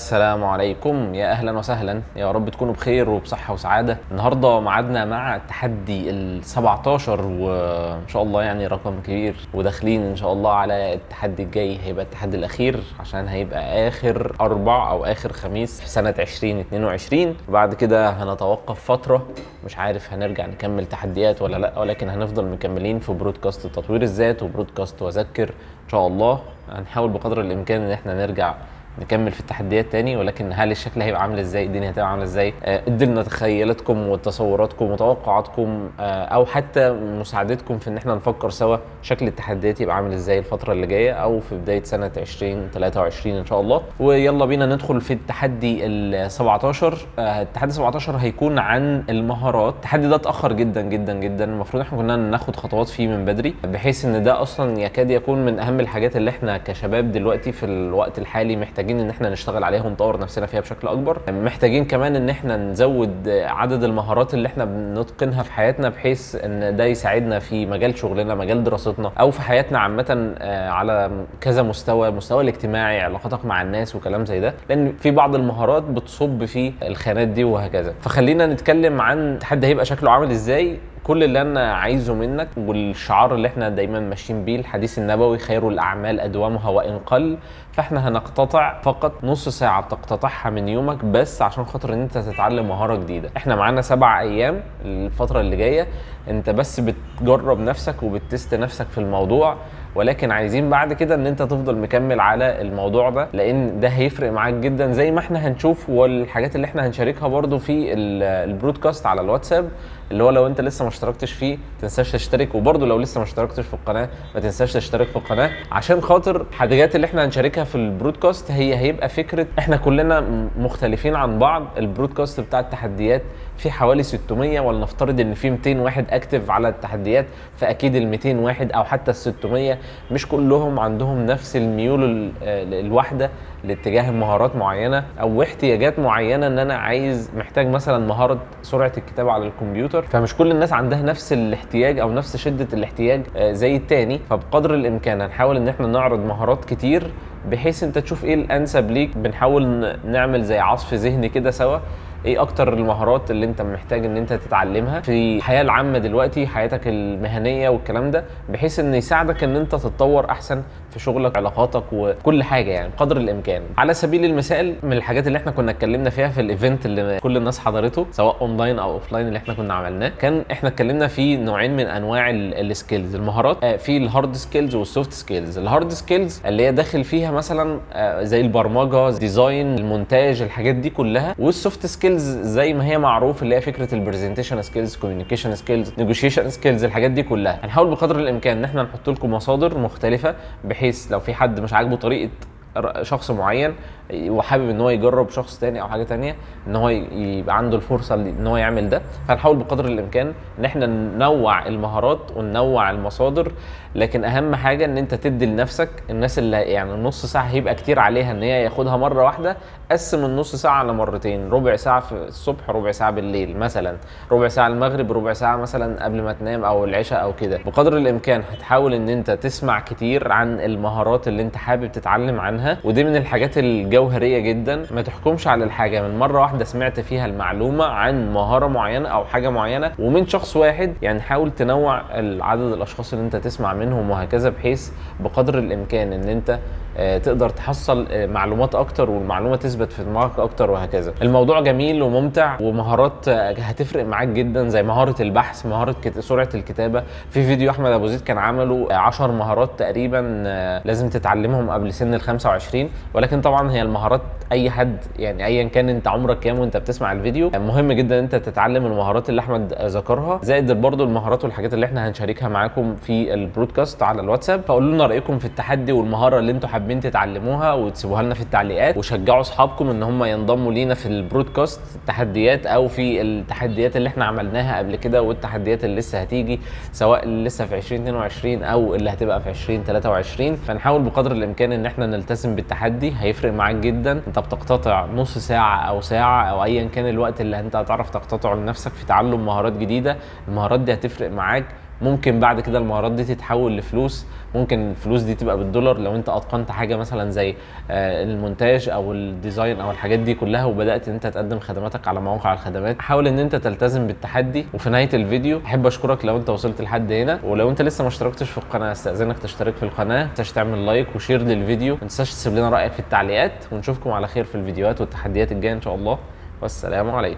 السلام عليكم، يا اهلا وسهلا، يا رب تكونوا بخير وبصحه وسعاده. النهارده ميعادنا مع التحدي ال 17، وان شاء الله يعني رقم كبير، وداخلين ان شاء الله على التحدي الجاي، هيبقى التحدي الاخير عشان هيبقى اخر اربع او اخر خميس في سنة 2022. بعد كده هنتوقف فتره، مش عارف هنرجع نكمل تحديات ولا لا، ولكن هنفضل مكملين في برودكاست تطوير الذات وبرودكاست وذكر. ان شاء الله هنحاول بقدر الامكان ان احنا نرجع نكمل في التحديات تاني، ولكن هل الشكل هيبقى عامل ازاي؟ الدنيا هتبقى عامله ازاي؟ ادوا تخيلاتكم وتصوراتكم وتوقعاتكم، او حتى مساعدتكم في ان احنا نفكر سوا شكل التحديات يبقى عامل ازاي الفترة اللي جاية او في بداية سنة 2023 ان شاء الله. ويلا بينا ندخل في التحدي ال 17. التحدي 17 هيكون عن المهارات. التحدي ده اتاخر جدا جدا جدا، المفروض احنا كنا ناخد خطوات فيه من بدري، بحيث ان ده اصلا يكاد يكون من اهم الحاجات اللي احنا كشباب دلوقتي في الوقت الحالي محتاجين ان احنا نشتغل عليها ونطور نفسنا فيها بشكل اكبر. محتاجين كمان ان احنا نزود عدد المهارات اللي احنا بنتقنها في حياتنا، بحيث ان ده يساعدنا في مجال شغلنا، مجال دراستنا، او في حياتنا عامة، على كذا مستوى، المستوى الاجتماعي، علاقاتك مع الناس وكلام زي ده، لان في بعض المهارات بتصب في الخانات دي وهكذا. فخلينا نتكلم عن التحدي هيبقى شكله عامل ازاي. كل اللي انا عايزه منك والشعار اللي احنا دايما ماشيين بيه، الحديث النبوي خير الاعمال ادومها وان قل. فاحنا هنقتطع فقط نص ساعة بتقتطعها من يومك بس عشان خاطر ان انت تتعلم مهارة جديده. احنا معانا 7 ايام الفترة اللي جايه، انت بس بتجرب نفسك وبت test نفسك في الموضوع، ولكن عايزين بعد كده ان انت تفضل مكمل على الموضوع ده، لان ده هيفرق معاك جدا زي ما احنا هنشوف، والحاجات اللي احنا هنشاركها برضو في ال broadcast على الواتساب، اللي هو لو انت لسه ما اشتركتش فيه تنساش تشترك، وبرضو لو لسه ما اشتركتش في القناة ما تنساش تشترك في القناة، عشان خاطر الحاجات اللي احنا هنشاركها في ال broadcast هي هيبقى فكرة احنا كلنا مختلفين عن بعض. ال broadcast بتاع التحديات في حوالي 600، ولنفترض ان في 200 واحد active على التحديات، فاكيد ال 200 واحد او حتى ال 600 مش كلهم عندهم نفس الميول الواحدة لاتجاه مهارات معينة او احتياجات معينه، ان انا عايز محتاج مثلا مهارة سرعة الكتابة على الكمبيوتر، فمش كل الناس عندها نفس الاحتياج او نفس شده الاحتياج زي التاني. فبقدر الامكان هنحاول ان احنا نعرض مهارات كتير بحيث انت تشوف ايه الانسب ليك. بنحاول نعمل زي عصف ذهني كده سوا، ايه اكتر المهارات اللي انت محتاج ان انت تتعلمها في الحياة العامة دلوقتي، حياتك المهنية والكلام ده، بحيث ان يساعدك ان انت تتطور احسن في شغلك، علاقاتك، وكل حاجة يعني قدر الامكان. على سبيل المثال من الحاجات اللي احنا كنا اتكلمنا فيها في ال event اللي كل الناس حضرته سواء اونلاين او offline اللي احنا كنا عملناه، كان احنا اتكلمنا في نوعين من انواع ال skills، المهارات، في ال hard skills وال soft skills. ال hard skills اللي هي داخل فيها مثلا زي البرمجه، design، المونتاج، الحاجات دي كلها، وال soft skills زي ما هي معروف اللي هي فكرة ال presentation skills، communication skills، negotiation skills، الحاجات دي كلها. هنحاول بقدر الامكان ان احنا نحط لكم مصادر مختلفه، بحيث لو في حد مش عاجبه طريقه شخص معين وحابب ان هو يجرب شخص تاني او حاجة تانية، ان هو يبقى عنده الفرصة ان هو يعمل ده. فهنحاول بقدر الامكان ان احنا ننوع المهارات وننوع المصادر، لكن اهم حاجة ان انت تدي لنفسك. الناس اللي يعني النص ساعة هيبقى كتير عليها ان هي ياخدها مرة واحده، قسم النص ساعة على مرتين، ربع ساعة في الصبح، ربع ساعة بالليل مثلا، ربع ساعة المغرب، ربع ساعة مثلا قبل ما تنام او العشاء او كده. بقدر الامكان هتحاول ان انت تسمع كتير عن المهارات اللي انت حابب تتعلم عنها، ودي من الحاجات الجوهرية جدا. ما تحكمش على الحاجة من مرة واحدة سمعت فيها المعلومة عن مهارة معينة او حاجة معينة ومن شخص واحد، يعني حاول تنوع عدد الاشخاص اللي انت تسمع منهم وهكذا، بحيث بقدر الامكان ان انت تقدر تحصل معلومات اكتر والمعلومه تثبت في دماغك اكتر وهكذا. الموضوع جميل وممتع، ومهارات هتفرق معاك جدا زي مهارة البحث، مهارة سرعة الكتابة. في فيديو احمد ابو زيد كان عمله 10 مهارات تقريبا لازم تتعلمهم قبل سن ال 25، ولكن طبعا هي المهارات اي حد يعني ايا كان انت عمرك كام وانت بتسمع الفيديو، مهم جدا ان انت تتعلم المهارات اللي احمد ذكرها، زائد برضو المهارات والحاجات اللي احنا هنشاركها معاكم في ال broadcast على الواتساب. فقولوا لنا رايكم في التحدي والمهاره اللي انتوا حابين تتعلموها وتسيبوها لنا في التعليقات، وشجعوا اصحابكم ان هم ينضموا لينا في ال broadcast التحديات او في التحديات اللي احنا عملناها قبل كده والتحديات اللي لسه هتيجي، سواء اللي لسه في 2022 او اللي هتبقى في 2023. فنحاول بقدر الامكان ان احنا نلتزم بالتحدي، هيفرق معاك جدا. انت بتقتطع نص ساعة او ساعة او ايا كان الوقت اللي انت هتعرف تقتطعه لنفسك في تعلم مهارات جديده، المهارات دي هتفرق معاك ممكن بعد كده المهارات دي تتحول لفلوس، ممكن الفلوس دي تبقى بالدولار لو انت اتقنت حاجة مثلا زي المونتاج او ال design او الحاجات دي كلها، وبدات انت تقدم خدماتك على مواقع الخدمات. حاول ان انت تلتزم بالتحدي. وفي نهاية الفيديو احب اشكرك لو انت وصلت لحد هنا، ولو انت لسه ما اشتركتش في القناة استاذنك تشترك في القناة، ما تنساش تعمل like و share للفيديو، ما تنساش تسيب لنا رايك في التعليقات، ونشوفكم على خير في الفيديوهات والتحديات الجاية ان شاء الله. والسلام عليكم.